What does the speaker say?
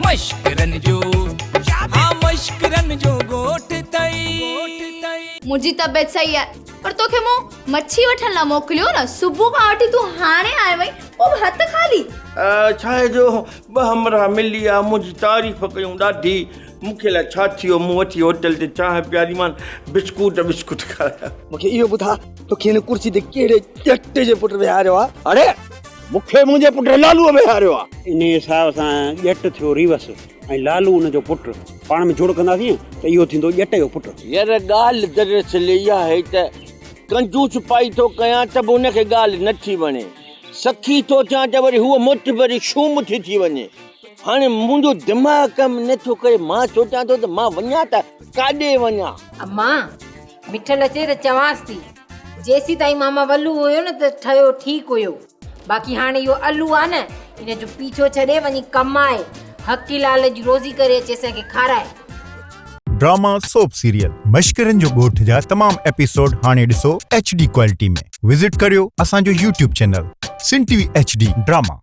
مشڪرن جو ها مشڪرن جو ڳوٺ ٿئي. منهنجي طبيعت صحيح آهي پر توکي مون مڇي وٺڻ لاء موڪليو نه صبح کان وٺي تون هاڻي آيو آهين پوء به هٿ خالي. ڇا آهي جو ٻه همراهه ملي آ منهنجي تعريف ڪيون ڏاڍي مون کي الائي ڇا ٿي ويو مون وٺي هوٽل تي چانهه پياريمان بسڪوٽ بسڪوٽ کارايا. مون کي اهو ٻڌاء توکي هن ڪرسي تي ڪهڙي ڄٽ جي پٽ ويهاريو آ؟ اڙي مون کي منهنجي پٽ لالوء ويهاريو آ. انهيء حساب سان ڄٽ ٿيو ريوس ۽ لالو ان جو پٽ. پاڻ ۾ جوڙ ڪنداسين ته اهو ٿيندو ڄٽ جو پٽ. يار ڳالهه دراصل اها آهي ته ڪنجوس پائي ٿو ڪيان ته به ان کي ڳالهه نه ٿي وڻي. سخي ٿو ٿيان ته وري هوء معتبر شوم ٿي ٿي وڃي. هاڻي منهنجو دماغ ڪم نه ٿو ڪري. مان سوچان ٿو ته مان وڃان ته ڪاڏي وڃان؟ امان، مٺل اچي ته چوانس ٿي. جيسيتائين ماما ولو هيو نه ته ٺهيو ٺيڪ هيو. باقي هاڻي اهو الو آ نه ان جو پيڇو ڇڏي وڃي ڪمائي حقي لال جي روزي ڪري اچي اسان کي کارائي. ڊراما سوپ سيريل مشڪرن جو ڳوٺ جا تمام ايپيسوڊ هاڻي ڏسو ايڇ ڊي ڪوالٽي ۾ وزٽ ڪريو اسان جو YouTube channel Sindh T V H D drama.